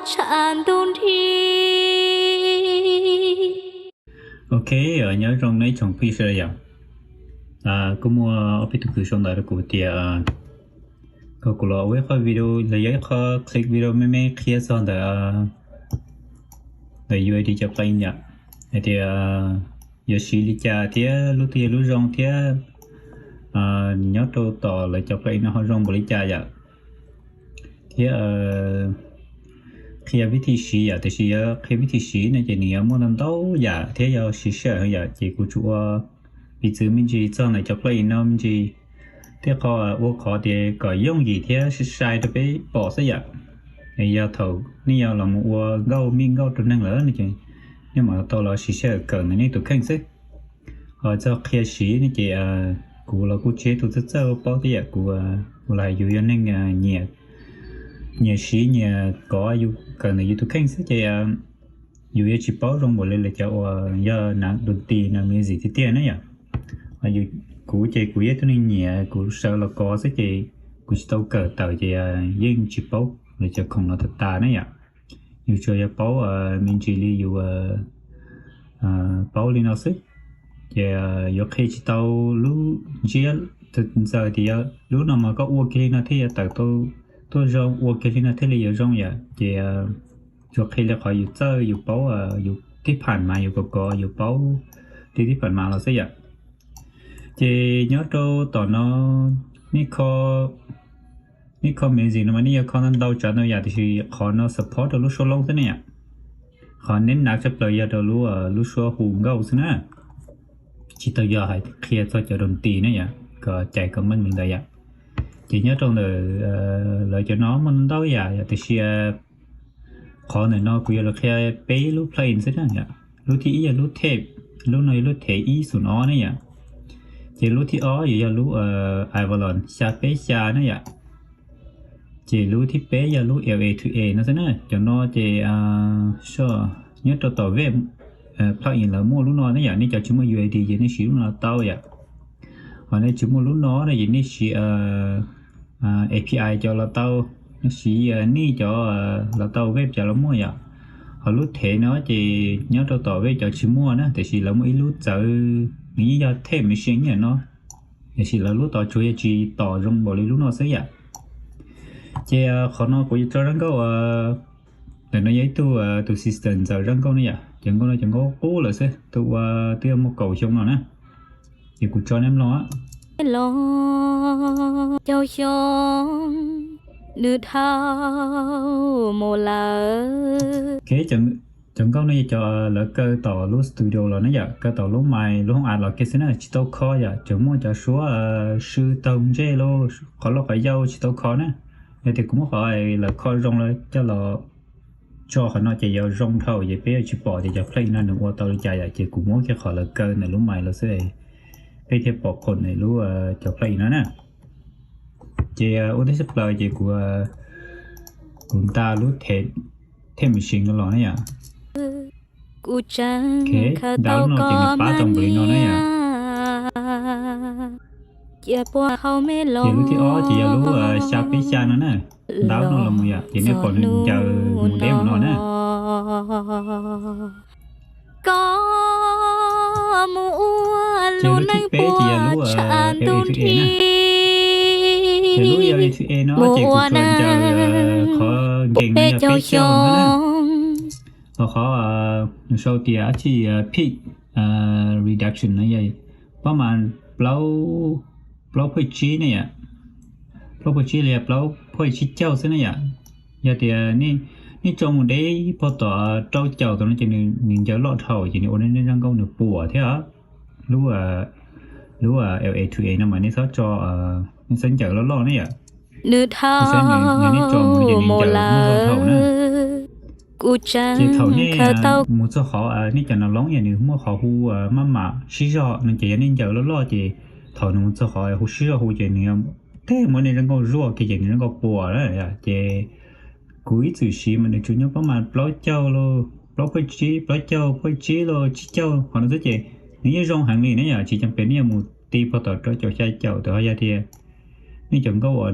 tshaj ntuj nthi. Ok, nyob zoo nej tsoom phooj ywg sawv daws yom. Kuj muaj ob peb tug kws sau ntawv rau kuv tias kom kuv los ua ib qho video los yog ib qho clip video me me qhia txog ntawm ntawm U I D cov plugin yom, hais tias yuav siv li cas thiab lub twg yog lub zoo thiab nyob rau tom lawv cov plugin no ho zoo npaum li cas yom. Thiab qhia vib thim siv yom, tiam sis yog qhia vib thim siv no ces nws yuav muaj ntau ntau yam thiab yog siv sij hawm heev yom, ces kuv tsuas ua piv txwv me ntsis txog ntawm cov plugin no me ntsis, thiab qhov ua qhov tias kom yooj yim thiab sai sai rau peb pom xwb yom. Yog thaum nej yog los mus ua nkauj mij nkauj rau neeg lawm no ces nej mam tau los siv sij hawm kawm ntawm nej tus kheej xwb. Ho txog qhia siv no ces kuv los kuj tsis yog tus txawj txawj paub thiab yom, kuv ua los yus yog neeg nyiam siv nyiam kov yus kawm ntawm yus tus kheej xwb ces yus yuav tsis paub zoo npaum li lawv cov uas yog nas dum tis nas music tiag tiag na yom. Kuv ces kuv yog ib tug neeg nyiam kuv sawv los kov xwb ces kuv tsis tau kawm tawm ces yeej tsis paub lawv cov khoom no tas tas na yom. Yus tsuas yog paub me ntsis li yus paub li no xwb. Ces yuav qhia tsis tau lub ntsiab ntxaws tias yog lub no mas koj ua kiag li no thiaj yuav tawm tuaj zoo, ua kiag li no thiaj li yuav zoo yom. Ces tsuas qhia li qhov yus txawj yus paub, yus tib pham mas yus kov kov yus paub li tib pham mas los xwb yom. Ces nyob rau tom no nej kho, nej kho music no mas nej yuav kho ntau tsav ntau yam tiam sis qhov no support rau lub suab loob xwb ne yom. Qhov neb nav tshaj plaws yog rau lub, lub suab hu nkauj xwb na. Tsis tau yog hais qhia txog cov dum tis ne yom, kom cais kom meej li ntawd yom. Ces nyob rau ntawm lawv cov no muaj ntau yam yom, tiam sis qhov ntawm no kuv yuav los qhia peb lub plugin xwb na yom. Lub thib ib yog lub theme, lub no yog lub theme ib xoom ob ne yom. Ces lub thib ob yuav yog lub Avalon xya peb xya na yom. Ces lub thib peb yog lub L A two A no xwb na. Cov no ces nyob rau tom web plugin lawv muaj lub no ne yom, nej cov tsis muaj U I D ces nej siv lub no los tau yom. Ho nej tsis muaj lub no no ces nej siv A P I cov los tau, nej siv nej cov los tau, web cov los muaj yom. Ho lub theme no ces nyob rau tom web cov tsis muaj na, tiam sis lawv muaj ib lub txawv, nws yeej yog theme machine no, tiam sis lawv lub tom tsuas yog tsis tom zoo npaum li lub no xwb yom. Ces qhov no kuv yuav tso zaj nkauj, ntawm no yog ib tug, tus sister ntxawm zaj nkauj ne yom, cov nkauj no cov nkauj qub lawm xwb, tus uas twb yog muaj kaum xyoo no na. Ces kuv tso nej mloog. Los caum xyoo nws dhau mus lawm. Cov nkauj no yog cov lawv kaw tom lub studio los ne yom, kaw tom lub mais lub hoob as los kiag xwb na, tsis tau kho yom, tseem muaj cov suab sw taug ntsej los qhov loj qhov yau tsis tau kho na. Yog tias kuv muab qhov lawv kho zoo lawm coj los tso qhov no ces yuav zoo dhau ces peb yuav tsis pom tias cov plugin no nws ua tau li cas yom, ces kuv muab kiag qhov lawv kaw ntawm lub mais los xwb, peb thiaj pom qhov ntawm lub, cov plugin no na. Ces ua ntej tshaj plaws ces kuv, kuv nta lub theme machine no los ne yom. Kuv tseem khaws tau koj me ntxim cia puag hauv me los. Ces lub thib ob ces yog lub xya peb xya no na. Ntaub no los mus yom, ces nej pom nws ncaws mus deb mus no na. Koj mus ua lub neej puas tshaj ntuj nthi. Ces lub L A two A no ces kuv tsuas ncaws qhov nkees no yog peb caug no na. Ho qhov nws sau tias dab tsi, peak reduction no yog pab mas plaub, plaub phuj tsib ne yom. Plaub phuj tsib los yog plaub phuj tsib caug xwb ne yom. Yog tias nej tso mus deb puag tom rau caum tom no ces nws ncaws loj dhau ces nws ua nej zaj nkauj nws puas thiab. Lub, lub L A two A no mas nej txhob tso, nej txhob ncaws loj loj ne yom. Nws dhau mus lawm. Ces thaum nej mus txog qhov nej cov nas loob yog nws muaj qhov hu maj mam sib zog no ces yog nej ncaws loj loj ces thaum nws mus txog qhov hu sib zog hu ces nws tej muab nej zaj nkauj zuaj kiag ces nws zaj nkauj puas na. Ces kuv ib txwm siv mas nws tsuas nyob pab mas plaub caug los plaub phuj tsib, plaub caug phuj tsib los tsib caug qhov no xwb ces nws yeej zoo heev li ne yom, tsis cam pem nej yuav mus ti puag tom rau caum xya caum tam ho yog tias Nej cov nkauj uas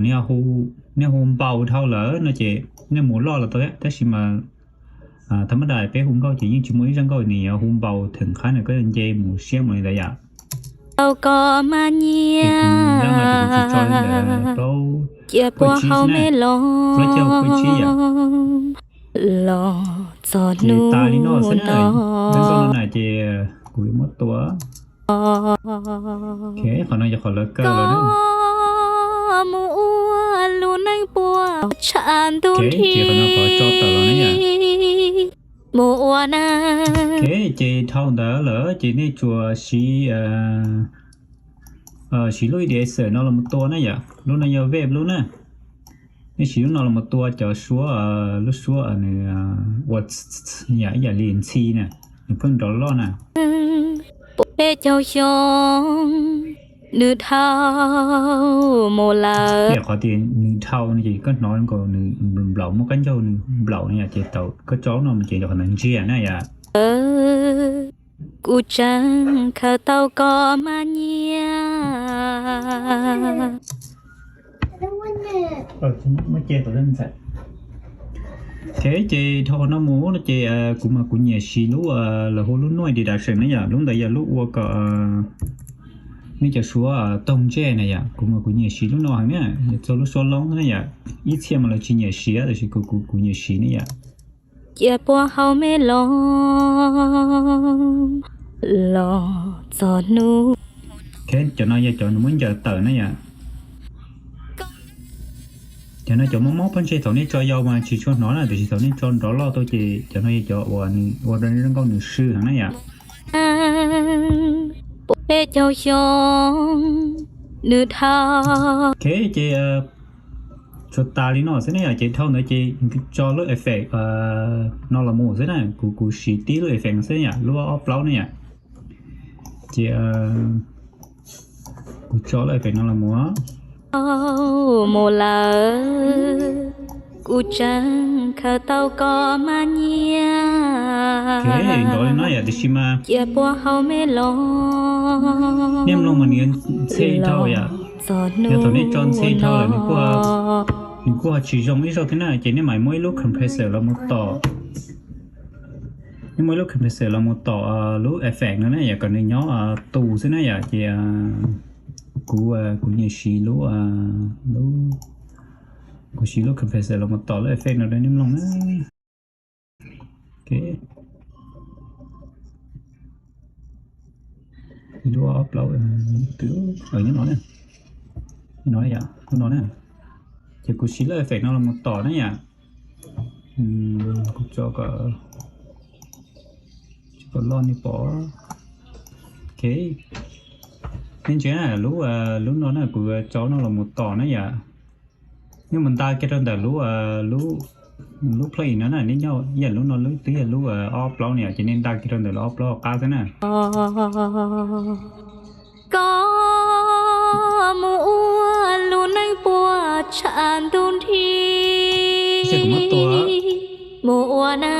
nej hu npau dhau lawm no ces nej mus loj los tau thiab, tab sis mas thaum mab dais peb hu nkauj ces yeej tsis muaj ib zaj nkauj nws yuav hu npau theem qhab, nws koj yuav nce mus siab mus li ntawd yom. Tau koj mas nyiam, tsis tso li ntawd, plaub, cia puas hau me los, plaub caug pheej tsib yom. Los txog hnub tas li no xwb na, zaj nkauj no na ces kuv yuav muab tua. Qhov no yog qhov lawv kaw lawm na. Mus ua lub neej puas tshaj ntuj nthi, qhov no qhov tso tawm los na yom. Mus ua na. Ces dhau ntawd lawm ces nej tsuas siv, siv lub E D S no los mus tua na yom. Lub no yog vape lub na. Nej siv lub no los mus tua cov suab, lub suab nws ua ib yam li ntxhi na, nws pheej nrov loj na. Peb caug xyoo nws dhau mus lawm. Qhov tias nws dhau no ces koj hnov nkaus nws nplaum, muaj kab ncaug nws nplaum no yom, ces thaum koj tso lub no mus ces qhov ntawd ntsiag na yom. Kuv tseem khaws tau koj mas nyiam. Ces dhau qhov no mus no ces kuv mas kuv nyiam siv lub, lawv hu lub noise reduction na yom, lub ntawd yog lub ua kom nej cov suab toog ntsej na yom, kuv mas kuv nyiam siv lub no heev na, txog lub suab loob na yom, ib txhia mas lawv tsis nyiam siv tab sis kuv, kuv nyiam siv na yom. Cia puas hau me los, los txog hnub. Cov no yog cov nws muab ncaws tawm na yom. Cov no cov mob mob pob ntseg thaum nej tso yau mas tsis tshua hnov na, tiam sis thaum nej tso nrov loj tuaj ces cov no yog cov uas nws ua rau nej lub nkauj nws swb heev na yom. Peb caug xyoo nws dhau. Ces tsuas tas li no xwb ne yom, ces dhau ntawd ces tso lub effect no los mus xwb na, kuv, kuv siv tib lub effect no xwb yom, lub ob plaub ne yom. Ces kuv tso lub effect no los mus. Mus lawm, kuv tseem khaws tau koj mas nyiam. Nrov li no yom, tiam sis mas cia puas hau me los. Nej mloog mas nws yuav ntxhe dhau yom. Yog thaum nej tso ntxhe dhau lawm nws kuj, nws kuj ho tsis zoo ib zaug thiab na, ces nej mam muab ib lub compressor los mus tom. Nej muab ib lub compressor los mus tom lub effect no na yom, kom nws nyob tu xwb na yom, ces kuv, kuv nyiam siv lub, lub, kuv siv lub compressor los mus tom lub effect no rau nej mloog na. Lub ob plaub, nyob no, nyob no yom, lub no na. Ces kuv siv lub effect no los mus tom na yom. Kuv tso kom, tso kom loj nej pom. Ok, nej ntsia na, lub, lub no na kuv tso no los mus tom na yom. Nej mus nta kiag rau ntawm lub, lub plug-in no na, nej nyob yam lub no lub twb yog lub ob plaub ne yom, ces nej nta kiag rau ntawm lub ob plaub hauv qab xwb na. Koj mus ua lub neej puas tshaj ntuj nthi, mus ua na.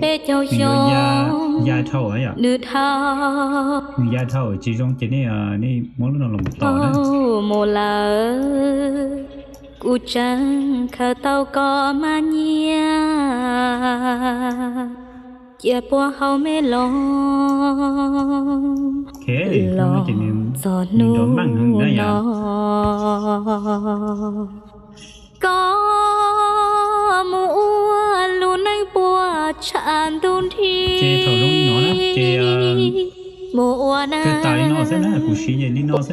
Peb caug xyoo ya dhau yom, nws dhau, nws ya dhau tsis zoo ces nej, nej muab lub no los tom na. Mus lawm, kuv tseem khaws tau koj mas nyiam. Cia puas hau me los, los txog hnub no. Koj mus ua lub neej puas tshaj ntuj nthi, mus ua na. Kuv siv li no xwb.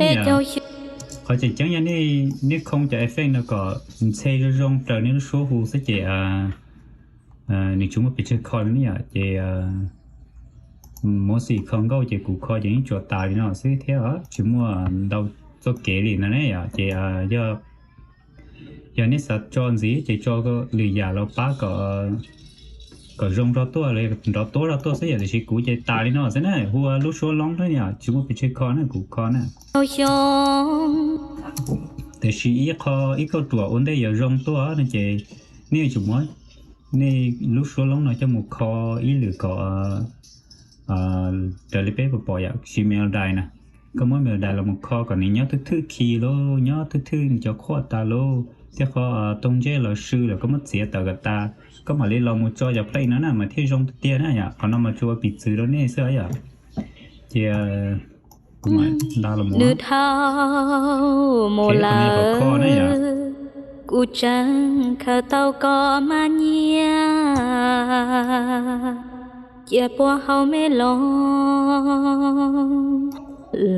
Qhov tseem ceeb yog nej, nej khoo cov effect no kom ntxhe zoo zoo raws nej lub suab hu xwb ces nws tsis muaj pes tsawg kho li ne yom. Ces mostly kho nkauj ces kuv kho ces yeej tsuas tas li no xwb thiab, tsis muaj ntau txoj kev li no ne yom. Ces yog, yog nej xav tso ntxiv ces tso lwm yam los pab kom, kom zoo rau tuaj los nrov tuab rau tuaj xwb yom. Tiam sis kuv ces tas li no xwb na, hu ua lub suab loob na yom, tsis muaj pes tsawg kho na, kuv kho na. Tiam sis ib qho, ib kauj ruam ua ntej yuav zoo tuaj no ces nej yuav tsum muab nej lub suab loob no coj mus kho ib lwm kom raws li peb puas pom yom, siv melody na. Koj muab me dais los mus kho kom nws nyob thwj thwj khi lauj, nyob thwj thwj nws cov qhuaj tas lauj, thiab qhov toog ntsej los swb lawm koj muab txiav tawm kom tas, koj mam li los mus tso cov plej no na mas thiaj zoo tiag tiag na yom. Qhov no mas tsuas ua piv txwv rau nej xwb yom. Ces kuv mam nta los mus. Nws dhau mus lawm, kuv tseem khaws tau koj maj nyiaj, cia puag hauv me loo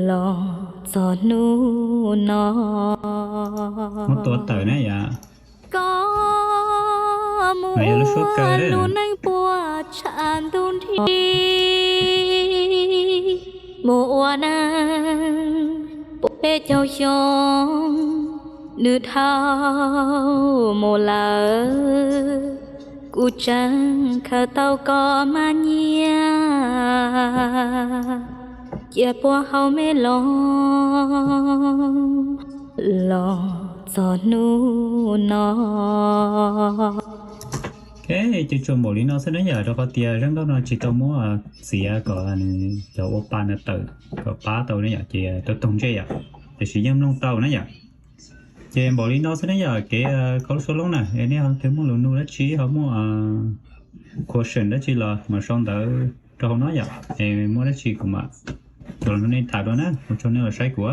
los txog hnub no. Muab tua tawm na yom. Koj mus ua lub neej puas tsham ntuj nrig, mus ua neej puas peb caug xyoo, nws dhau mus lawm, kuv tseem khaws tau koj maj nyiaj, cia puag hauv me loo los txog hnub no. Ok, ces tsuas npaum li no xwb na yom, rau qhov tias zaj nkauj no tsis tau muab txiav kom nws cov ua pa no tawm kom pab tau na yom, ces tau toog ntsej yom, tiam sis yeej mloog tau na yom. Ces npaum li no xwb na yom, kev kho lub suab loob na, nej ho twg muaj lus nug dab tsi ho muaj question dab tsi los mas sau ntawv rau hauv no yom, es muaj dab tsi kuv mam coj los nug nej tham dua na, ua tsaug nej los saib kuv.